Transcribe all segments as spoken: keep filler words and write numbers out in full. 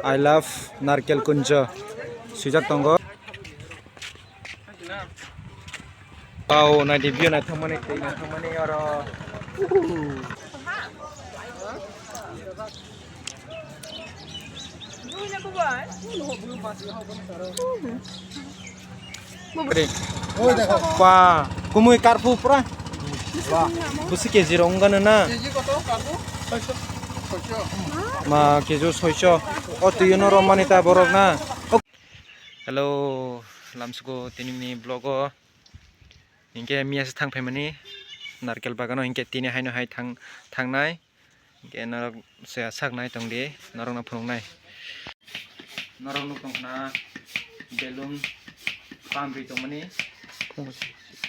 I love Narkel Kunjo swijak tongo. Wow, naidi view naithokmani, twi naithokmani oro. Ba, kumui karphu pura. Ba, busi K G rok wngkha na? K G koto karphu? Soiso. Soiso. Ma, K G soiso. O twi no romani ta borok na. Hello, lamsugo tini ni vlog o. Hinkhe miya se thang phaimani narkel bagano, hinkhe tini haino hai thang, thangnai. Hinkhe norok se sak nai tongdi, norokno phunuknai. Norok nuk tongkhna belun pamri tongmani.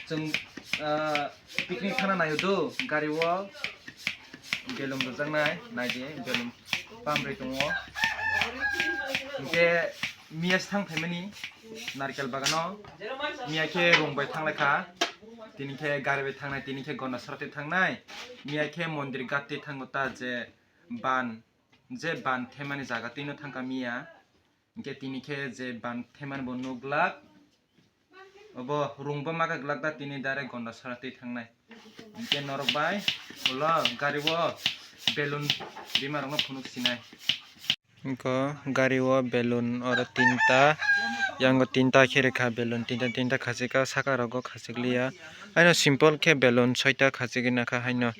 Chwng, ah, picnic thana naio do, gari o belun rwjaknai, naidi belun pamri tongo. Hinkhe miya se thang phaimani. Narkel bagano miya khe rung bai thanglai kha, tini khe gari bai thangnai, tini khe Gondasora twi thangnai. Miya khe mondir ghat twi thango ta, je ban, je ban themani jaga twi no thangkha miya. Hinkhe tini khe je ban themani bo nuglak, obo rung bo maka glak ta, tini direct Gondasora twi thangnai. Hinkhe norok bai ulo gari o belun rima rok no phunuk sinai. Wngkha gari o belun oro tinta, yango tinta khe rwkha belun tinta, tinta khachikha, saka rogo khachikliya. Haino simple khe belun soita khachigwi nakha haino.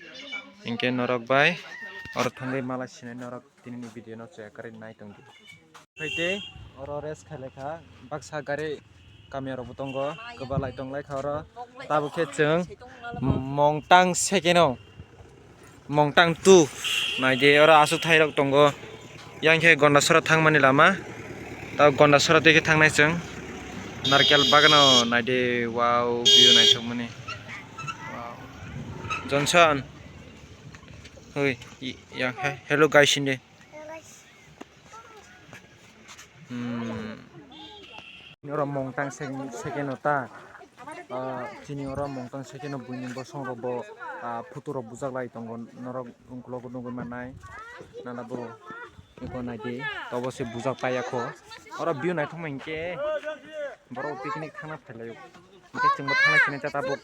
Hinkhe norok bai oro thangwi mala sinai norok tinini video no chaya kwrwi nai tongdi. Phaitei oro rest khailai kha, baksa gari kamiyarokbo tongo, kwbalai tonglai kha oro. Tabuk khe chwng Mongtang second o, Mongtang two naidi, oro aswk thairok tongo. Yang khe Gondasora thangmani lama, tabuk Gondasora twi khe thangnai chwng. Narkel bagano naidi, wow, view naithokmani. Wow. Johnson. Oi, i-, yang he-, hello guys, hindi. Hmm. Oro Mongtang sek-, second o ta. Ah, chini oro Mongtang second o buini bosong rok bo, ah, photo rok bujak lai tongo, norok ungkulok nugwi mannai. Nana bo eko naidi, tobo se bujak paiya kho. Oro view naithokma hinkhe borok picnic thangna phailai o. Hinkhe chwngbo thangna sinai cha tabuk.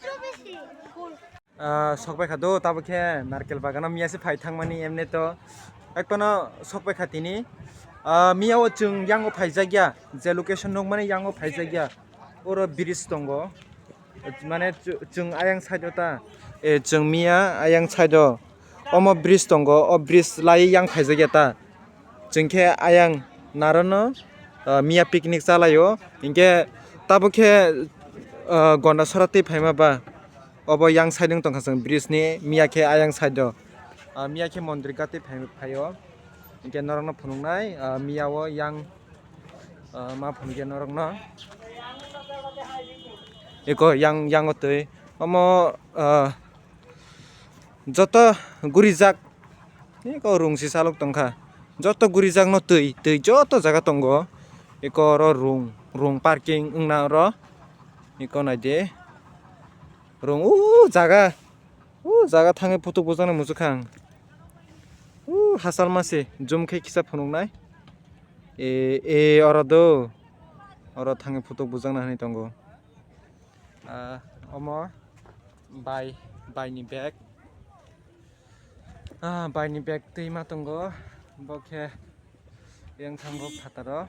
Ah, sok bai kha do, tabuk khe narkel bagano miya se phai thangmani, emne to ektono sok bai kha tini. Ah, miya o chwng yang o phaijak ya, je location nukmani yang o phaijak ya, oro bridge tongo, mane chw-, chwng ayang side o ta, eh, chwng miya ayang side o omo bridge tongo, o bridge lai yang phaijak ya ta. Chwng khe ayang narono, ah, miya picnic chalaio. Hinkhe tabuk khe, ah, Gondasora twi phaima ba. Obo yang side wng tongkha chwng bridge ni, miya khe ayang side o. Ah, miya khe mondir ghat twi phai-, phaio. Hinkhe norokno phunuknai, ah, miya o yang, ah, ma phunukya norokno. Eko yang, yang o twi. Omo, ah, joto gurijak. Eko rung si salok tongkha. Joto gurijak no twi, twi joto jaga tongo. Eko oro rung, rung parking wngna oro. Eko naidi. Rung o jaga. O jaga thangwi photo bujaknai muchukha ang. O hachal ma se zoom khe kisa phunuknai. E, e, oro do. Oro thangwi photo bujakna hinwi tongo. Ah, omo bai, bai ni bag. Ah, bai ni bag twi ma tongo. Bo khe yang thango phataro.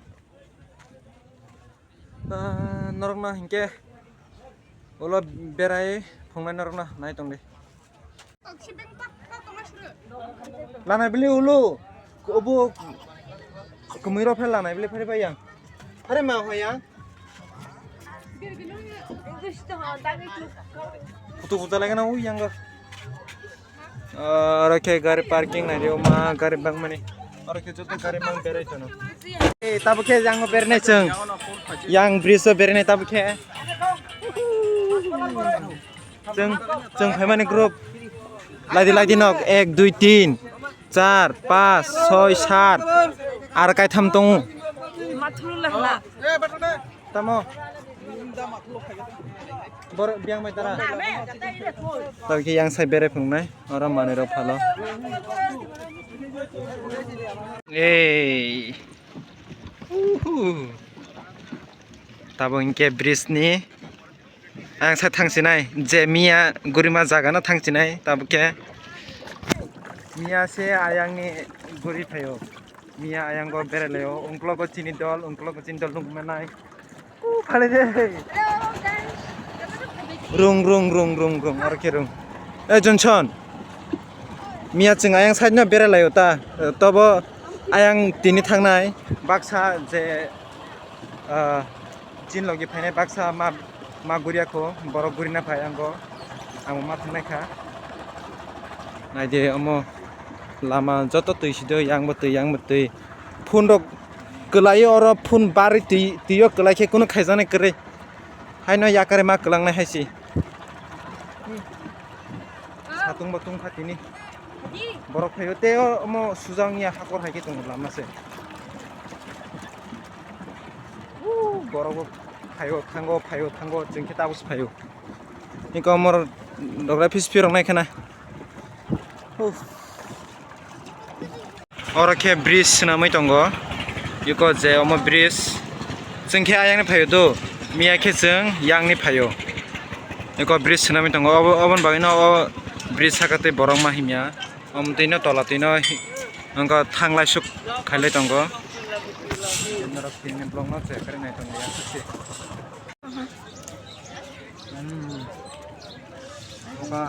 Ah, norokno hinkhe ulo berai phungnai norokno nai tongdi. Lanai bili ulo obo kwmwi rok phela lanai bili phari bai yang. Are ma hoyang. Kutu kuta lagi na ui yang. Oro khe gari parking nai rio ma gari bangmani. Oro khe joto gari mang berai tono. Eh, tabuk khe yang berai nai chwng. Yang bridge o berai nai tabuk khe. Chwng, chwng phaimani group. Laidi laidi nok ek dui tin char pas soi sat. Ar kaitham tongo. Tamo. Bor biang mai tara. Tawkhe yang sai bere phungnai. Oro manwi rok phalo. Ei. Tabuk hinkhe bridge ni ayang side thangsinai, je miya gurima jaga no thangsinai, tabuk khe miya se ayang ni guri phaio, miya ayang go berai laio, ungklogo chini dol, ungklogo chini dol nukmanai. Phalai de. Rung, rung, rung, rung, rung, aro khe rung. Eh, Johnson. Miya chwng ayang side no berai laio ta. Tobo ayang tini thangnai. Baksa je, ah, chin logi phainai baksa ma, ma guriya kho. Borok gurina phai ango. Ang ma thangnai kha. Naidi omo lama joto twi sido, yang bo twi, yang bo twi. Phone rok kwlai oro phone bari twi, twi o kwlai khe kunu khaijaknai kwrwi. Haino yakare ma kwlangnai hai se. Satung bo tungkha tini. Borok phaio tei o omo sujak wngya hakor hai khe tongo lama se. Borok bo phaio thango, phaio thango, chwng khe tabuk se phaio. Eko omo rok dograi phis phirok nai khena. Oro khe bridge swnamwi tongo. Eko je omo bridge. Chwng khe ayang ni phaio do. Miya khe chwng yang ni phaio. Eko bridge swnamwi tongo. Obo, oboni bagwi no o bridge saka tei borok ma himya. Omo twi no tola twi no hi-, wngkha thanglai suk khailai tongo. Norok tini block no check khe nai tongo ya. Hmm. Oka.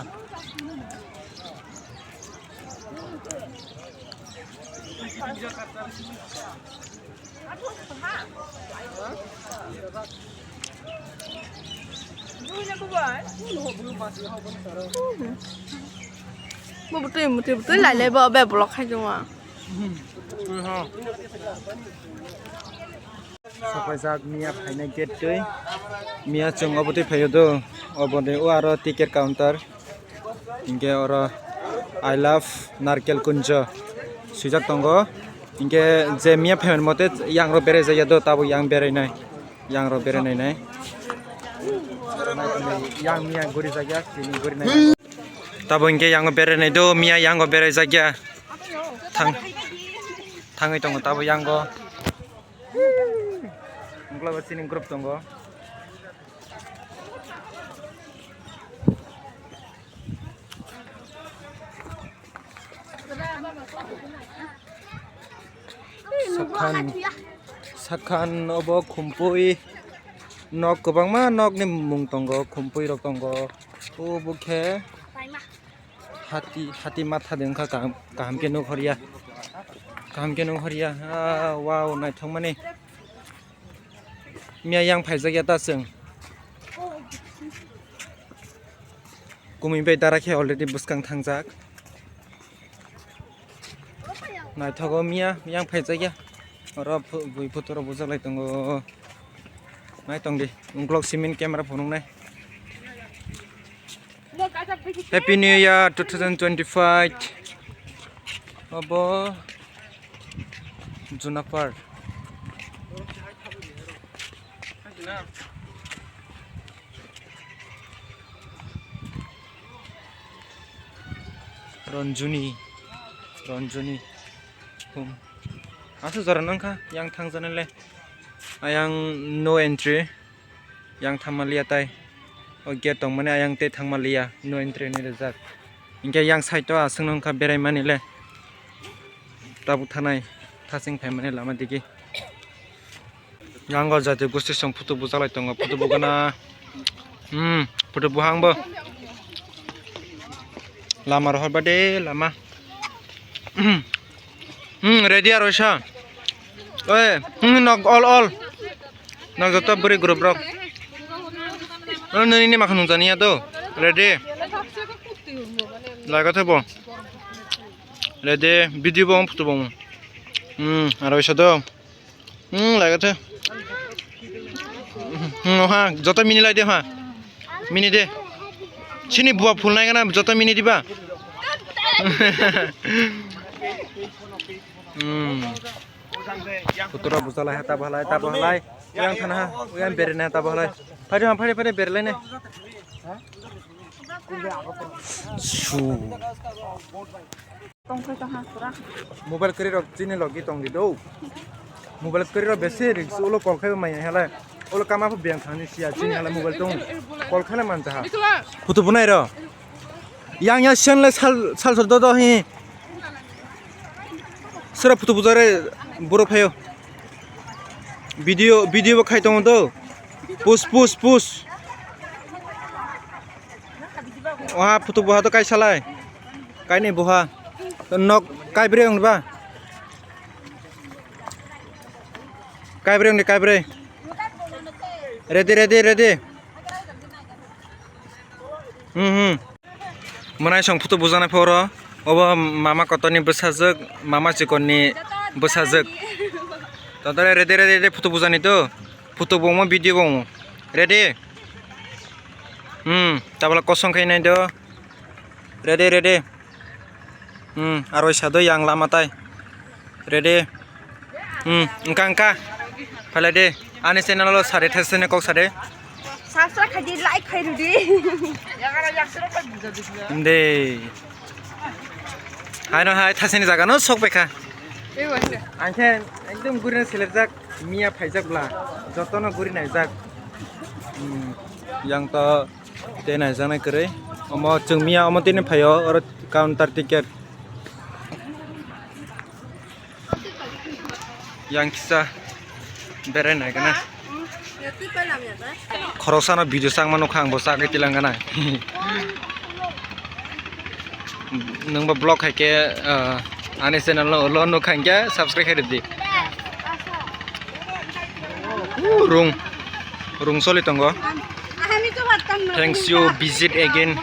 Bo bwtwi, bwtwi, bwtwi lai lai bo, be block khai tongma. Sopaijak miya phainai gate twi. Miya chwng obo twi phaio do. Obo de o aro ticket counter. Hinkhe oro I love Narkel Kunjo swijak tongo. Hinkhe je miya phaimani mote yang rok berai jakya do, tabuk yang berai nai. Yang rok berai nai nai. Yang miya guri jakya, tini guri nai. Tabuk hinkhe yang berai nai do, miya yang berai jakya. Thang, thangwi tongo tabuk yang go. Ungkla bo chini group tongo. Sakhan, sakhan obo khumpui nok kwbangma nokni mung tongo, khumpui rok tongo. Obo khe hati, hati matha de wngkha kaham, kaham khe nukhoria, kaham khe nukhoria. Ah, wow, naithokmani. Miya yang phaijakya ta chwng. Kumui bai dara khe already bwskang thangjak. Naithogo miya yang phaijakya. Oro phu-, bui photo rok bujak lai tongo. Nai tong di, ungkulok simin camera phunuknai. Happy New Year two thousand twenty-five. Obo Junapar. Ranjuni, Ranjuni. Hmm. Aswk jora nangkha yang thangjanai le. Ayang no entry. Yang thamaliya tai. O gate tongmani ayang tei thangmaliya, no entry hinwi rijak. Hinkhe yang side o aswk nangkha beraimani le. Tabuk thanai, thaching phaimani lama digi. Yang o jati gosti song photo bujalai tongo, photo bugana. Hmm, photo buhang bo. Lama rohor ba de lama. Hmm, ready aro sa. Oi, hmm, nok all, all. Nok joto bwrwi group rok. Ano nini ni makha nung jani ya do. Ready. Laga thebo. Ready, video bo photo bo. Hmm, aro sa do. Hmm, laga the. Hmm, ha, joto mini lai de ha. Mini de. Sini buwa phul nai gana joto mini diba. Hmm. Putura bujalai ha, tabo halai, tabo halai. Yang thana ha, yang berena ha, tabo halai. Phai de ha, phai de, phai de, berlai ne. Su. Tongthai tongha pura. Mobile kwrwi rok chini logi tongdi do. Mobile kwrwi rok besi rik ulo call khai manya hala. Ulo kama pho beng thani siya chini hala mobile tong. Call khai man jaha. Photo bunai ro. Yang ya sen le sal sal sal do do hi. Sura photo bujare boro phayo. Video video bo khai tongo do. Push push push. Oha photo buha to kai salai. Kai ni buha. Nok kai bre ong ba. Kai bre ong de kai bre. Ready ready ready. Hmm hmm. Mwnai song photo bujanai phoro. Obo mama kotorni bwsajwk, mama chikorni bwsajwk. Totore ready ready ready photo bujani to. Photo bo omo video bo omo. Ready? Hmm, tabla kosong khai nai do. Ready, ready. Hmm, aroi sa do yang lama tai. Ready. Hmm, engka engka. Phalai de. Ani channel lo sade thasene kok sade. Subscribe khai di, like khai rudi. Inde. Haino hai thasini jaga no sok paikha. Ang khe ekdom guri no selepjak, miya phaijak bla, jotono guri naijak. Hmm, yang to tei naijaknai kwrwi. Omo chwng miya omo tini phaio, oro counter ticket. Yang kisa berai nai gana. Khoroksa no video changma nukha ang bo chagwi tilang gana. Nwng bo vlog hai khe, ah, ani channel no ulo nukha hinkhe subscribe khai rwdi. Uh, rung, rung soli tongo. Thanks you visit again.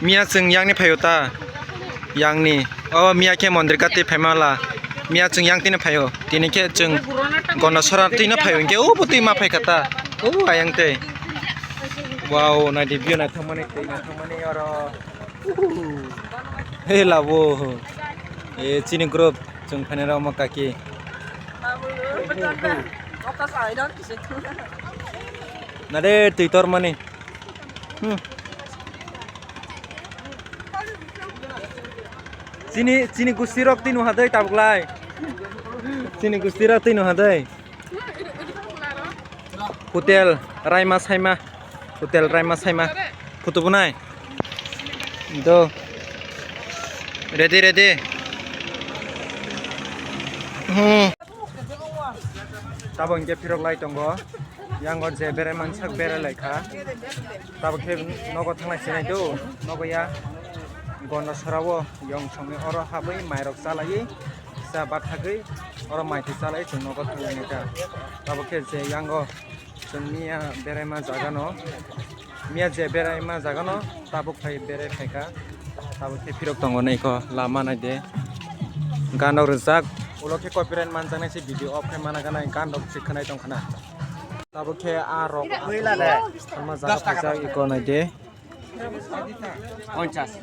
Miya chwng yang ni phaio ta, yang ni. O miya khe mondir gati phaima la. Miya chwng yang tini phaio. Tini khe chwng Gondasora twi no phaio. Hinkhe o bo twi ma phaikha ta. O ayang tei. Wow, naidi view naithokmani twi naithokmani oro. He labo. E chini group chwng phainai rok omo kaki. Nade twi tormani. Hmm. Chini, chini gusti rok twi nuha dei tabuk lai. Chini gusti rok twi nuha dei. Hotel Raima Saima. Hotel Raima Saima. Photo bunai. Do. Ready, ready. Hmm. Tabok hinkhe phirok lai tongo. Yango je berai mansak berai lai kha. Tabok khe nogo thanglai sinai do. Nogo ya Gondasora o yong songni oro habwi mairok chalaiwi cha bathagwi oro maitwi chalaiwi chwng nogo thanglai nai kha. Tabok khe je yango chwng miya beraima jaga no. Miya je beraima jaga no tabuk phai berai phaikha. Tabuk khe phirok tongo nai kho lama nai de. Gan rok rijak ulo khe copyright manjaknai se video off khe mana ganai gan rok se khwnai tong khna. Tabuk khe a rok ama jaga phaijak iko nai de. Ponchas.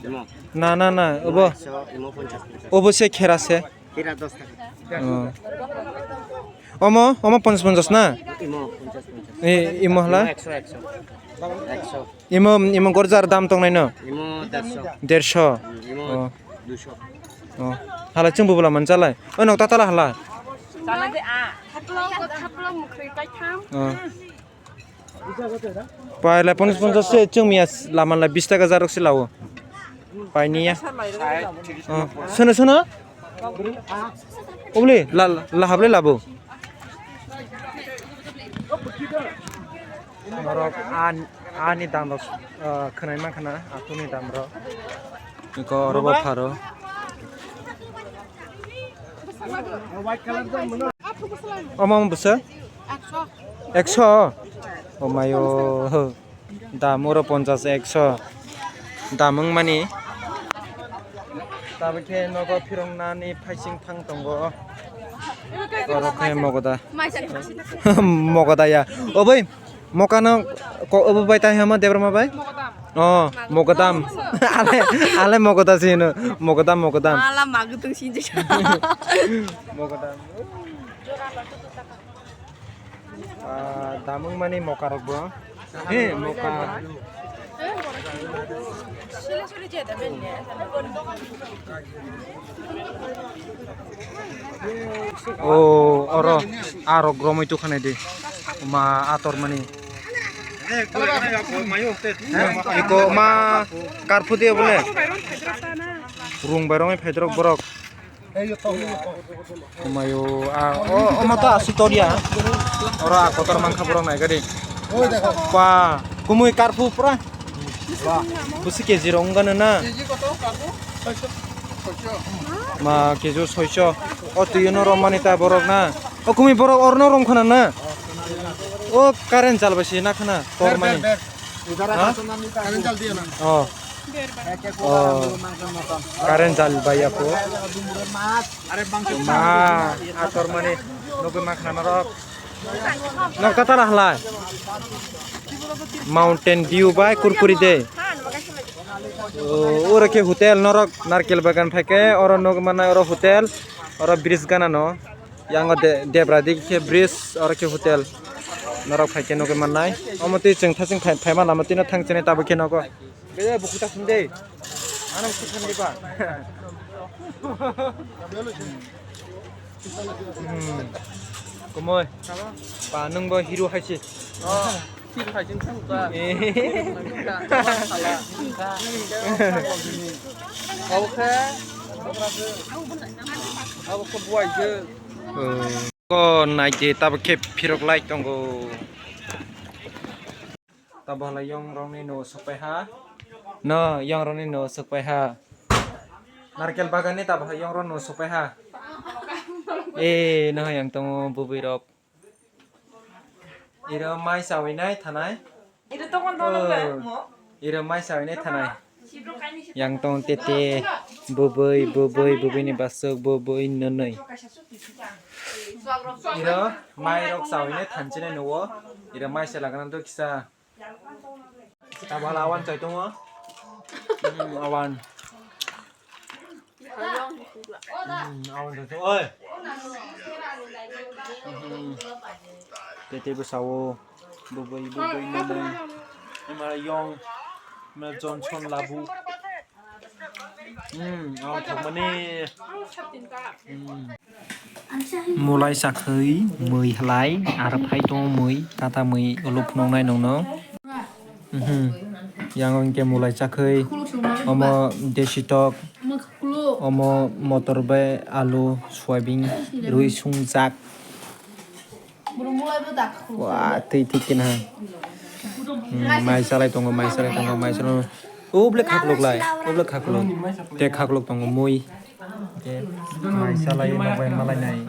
Imo. Na na na obo. Imo ponchas, ponchas. Obo se khera se. Kira dos taka. Oh. Omo, omo ponchas ponchas na? Imo ponchas ponchas. E, imo hala? Imo ekso, ekso. Ekso. Imo, imo gorjar dam tongnai no? Imo derso. Derso. Hmm, imo Oh. Duso. Oh. Hala chwng bubula manchalai. Oi nok tatala hala. Chala de a. Thaplo, thaplo mukhri kaitham. Oh. Paila ponchas ponchas se chwng miya laman la bis taka jarok se lawo. Painiya. Oh. Sono sono. Obli la la hablai labo. Norok an ani dam rok khwnai mankha na atuni dam rok. Iko oro bo pharo. Omo omo bwswk? Ekso. O mayo. Dam oro ponchas ekso. Dam wngmani. Tabuk khe nogo phiroknani phaising thang tongo. Oro khe mogoda. Mogoda ya. Oboi. Mokano ko obo bai tai hama Debbarma bai? Mogodam. Oh, mogodam. Ale ale mogoda sino. Mogodam mogodam. Mala magutung sinjak. Mogodam. Ah, damung mani moka rok bo. He moka. O oro arok romwi tukhanai di. Ma ator mani. Eko ma karphu de bole. Rung bai romwi phaidrok borok. Omayo, ah, o, omo to aswk torya. Oro a kotor mankha borok nai gari. Pa, kumui karphu pura. Busi K G rok wngkha na? Ma K G soicho. O twi no romani ta borok na. O kumui borok orno romkhana na. O current chal bai se na khana tor mani. Ha? Current chal diya na. Oh. Oh, current jal bai ako. Ma, ator mani nugwi mankha norok. Nok ta tara halai. Mountain Dew bai kurkuri de. Oh, oro khe hotel norok Narkel Bagan phaikhe oro nugwi mannai oro hotel. Oro bridge gana no. Yang o de, debra dik khe bridge oro khe hotel. Norok phaikhe nugwi mannai. Omo twi chwng thaching phai, phaima lama twi no thang chini tabuk khe nogo. Bele buku ta sung de. Ano buku sung de ba. Hmm. Kumoi. Pa nung bo hero hai se. Oh, hero hai se thang ba. Eh. Oke. Oke buai je. Ko nai je tabuk khe phirok lai tongo. Tabuk halai yong rokni no sokpai ha. No, yong rokni no sokpai ha. Narkel bagan ni tabuk halai yong rok no sokpai ha. Eh, no yang tongo bubui rok. Iro mai chawi nai thanai. Iro tokon tokon Oh. Mo. Iro mai chawi nai thanai. Yang tong tete bubui, bubui, bubui ni basuk, bubui nunui. Iro mai rok chawi nai thanchine nuwo. Iro mai se lagana do kisa. Tabala awan chai tongo. Hmm, awan. Hmm, awan chai tongo. Oi. Hmm. Tete bwsao. Bubui, bubui, bubui. Ema yong. Ema Johnson labu. Hmm, awan thokmani. Hmm. Mulai sakhwi mui halai, aro phai tongo mui, tata mui ulo phunuknai nongno. Mhm. Yang o hwnkhe mulai sakhwi, omo desi tok, omo motor bai alu, soyabin rwi sungjak. Wa, twi thik khe na. Hmm, mai salai tongo, mai salai tongo, mai salai tongo. O bwle khaklok lai, o bwle khaklok. Tei khaklok tongo mui. Tei mai salai, nok bai malai nai.